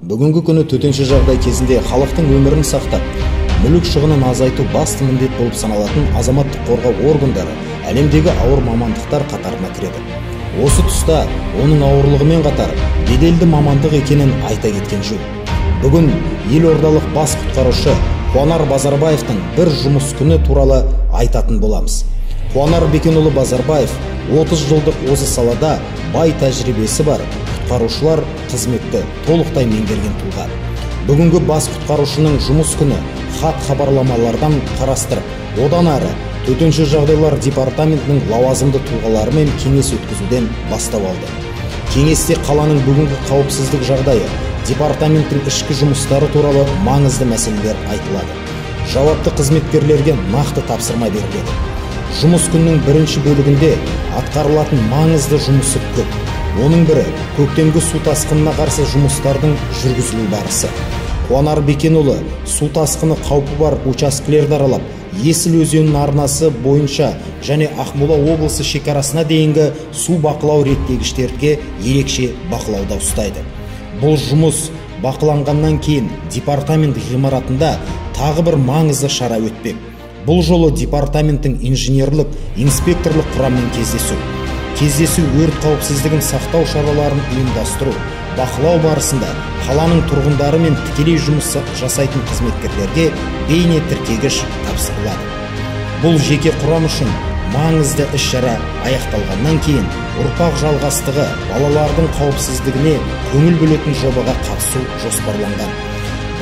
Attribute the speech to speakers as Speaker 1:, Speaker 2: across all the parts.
Speaker 1: Бүгінгі күні төтенше жағдай кезінде халықтың өмірін сақтап, мүлік шығынын азайту басты міндет болып саналатын азаматтық қорғау органдары әлемдегі ауыр мамандықтар қатарына кіреді. Осы тұста оның ауырлығымен қатар беделді мамандық екенін айта кеткен жөн. Бүгін елордалық бас құтқарушы Қуанар Базарбаевтың бір жұмыс күні туралы айтатын боламыз. Қуанар Бекенұлы Базарбаев 30 жылдық осы салада бай тәжірибесі бар құтқарушылар қызметті толықтай меңгерген тұлға. Бүгінгі бас құтқарушының жұмыс күні хат хабарламалардан қарастырып, одан ары төтенше жағдайлар департаментінің лауазымды тұлғаларымен кеңес өткізуден бастау алды. Кеңесте қаланың бүгінгі қауіпсіздік жағдайы, департаменттің ішкі жұмыстары туралы маңызды мәселелер айтылады. Жауапты қызметкерлерге нақты тапсырма беріледі. Жұмыс күнінің бірінші бөлігінде атқарылатын маңызды жұмысы көп. Оның бірі көктемгі су тасқынына қарсы жұмыстардың жүргізілу барысы. Қуанар Бекенұлы су тасқыны қаупі бар учаскелерді аралап, Есіл өзенінің арнасы бойынша және Ақмола облысы шекарасына дейінгі су бақылау реттегіштерге ерекше бақылауда ұстайды. Бұл жұмыс бақыланғаннан кейін департамент ғимаратында тағы бір маңызды шара өтпек. Бұл жолы департаменттің инженерлік, инспекторлық құраммен кездесу. Кездесу өрт қауіпсіздігін сақтау шараларын ұйымдастыру, бақылау барысында қаланың тұрғындары мен тікелей жұмыс жасайтын қызметкерлерге бейне тіркегіш тапсырылады. Бұл жеке құрам үшін маңызды іс-шара аяқталғаннан кейін ұрпақ жалғастығы, балалардың қауіпсіздігіне көңіл бөлетін жобаға қатысу жоспарланған.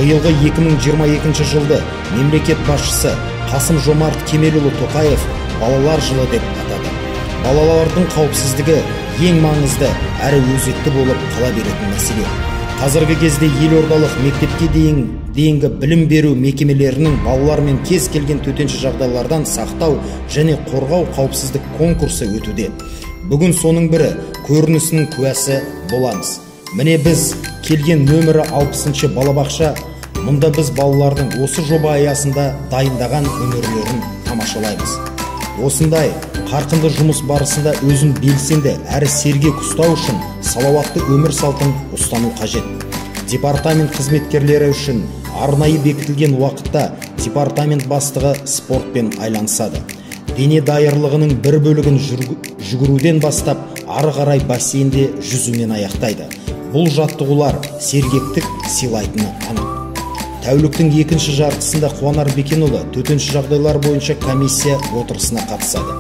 Speaker 1: Биылғы 2022 жылды мемлекет басшысы Қасым Жомарт Кемелұлы Тоқаев балалар жылы деп атады. Балалардың қауіпсіздігі ең маңызды әрі өзекті болып қала беретін мәселе. Қазіргі кезде елордалық мектепке дейінгі білім беру мекемелерінің балалармен кез келген төтенше жағдайлардан сақтау және қорғау қауіпсіздік конкурсы өтуде. Бүгін соның бірі көрінісінің куәсі боламыз. Міне біз келген нөмірі 60-шы балабақша. Мұнда біз балалардың осы жоба аясында дайындаған өнерлерін тамашалаймыз. Осындай қарқынды жұмыс барысында өзін белсенді әрі сергек ұстау үшін салауатты өмір салтын ұстану қажет. Департамент қызметкерлері үшін арнайы бекітілген уақытта департамент бастығы спортпен айланысады. Дене даярлығының бір бөлігін жүгіруден бастап, ары қарай бассейнде жүзумен аяқтайды. Бұл жаттығулар сергектік сыйлайтыны анық. Тәуліктің екінші жартысында Қуанар Бекенұлы төтенше жағдайлар бойынша комиссия отырысына қатысады.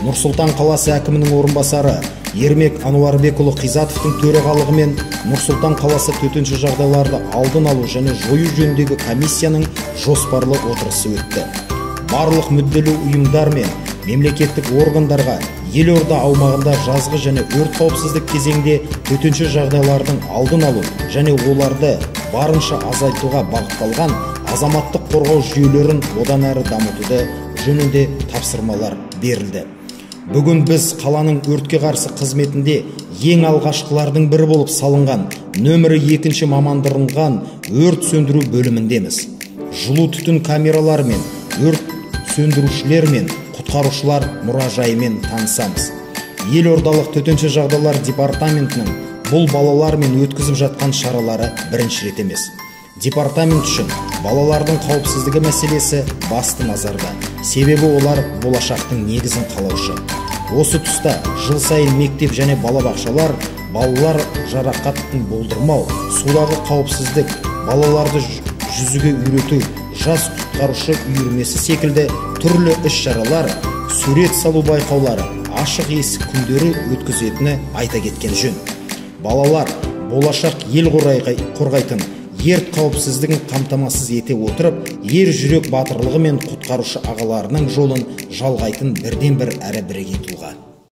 Speaker 1: Нұр-Сұлтан қаласы әкімінің орынбасары Ермек Ануарбекұлы Қизатовтың төрағалығымен Нұр-Сұлтан қаласы төтенше жағдайларды алдын алу және жою жөніндегі комиссияның жоспарлы отырысы өтті. Барлық мүдделі ұйымдар мен мемлекеттік органдарға елорда аумағында жазғы және өрт қауіпсіздік кезеңде төтенше жағдайлардың алдын алу және оларды барынша азайтуға бағытталған азаматтық қорғау жүйелерін одан әрі дамытуды жөнінде тапсырмалар берілді. Бүгін біз қаланың өртке қарсы қызметінде ең алғашқылардың бірі болып салынған нөмірі 2-ші мамандырылған өрт сөндіру бөліміндеміз. Жылу түтін камераларымен, өрт сөндірушілермен, құтқарушылар мұражайымен танысамыз. Елордалық төтенше жағдайлар департаментінің бұл балалармен өткізіп жатқан шаралары бірінші рет емес. Департамент үшін балалардың қауіпсіздігі мәселесі басты назарда. Себебі олар болашақтың негізін қалаушы. Осы тұста жыл сайын мектеп және балабақшалар балалар жарақатын болдырмау, судағы қауіпсіздік, балаларды жүзуге үйрету, жас құтқарушы үйірмесі секілді түрлі іс-шаралар, сурет салу байқаулары, ашық есік күндері өткізетіні айта кеткен жөн. Балалар болашақ ел қорғайтын ерт қауіпсіздігін қамтамасыз ете отырып, ер жүрек батырлығы мен құтқарушы ағаларының жолын жалғайтын бірден бір әрі бірегей тұлға.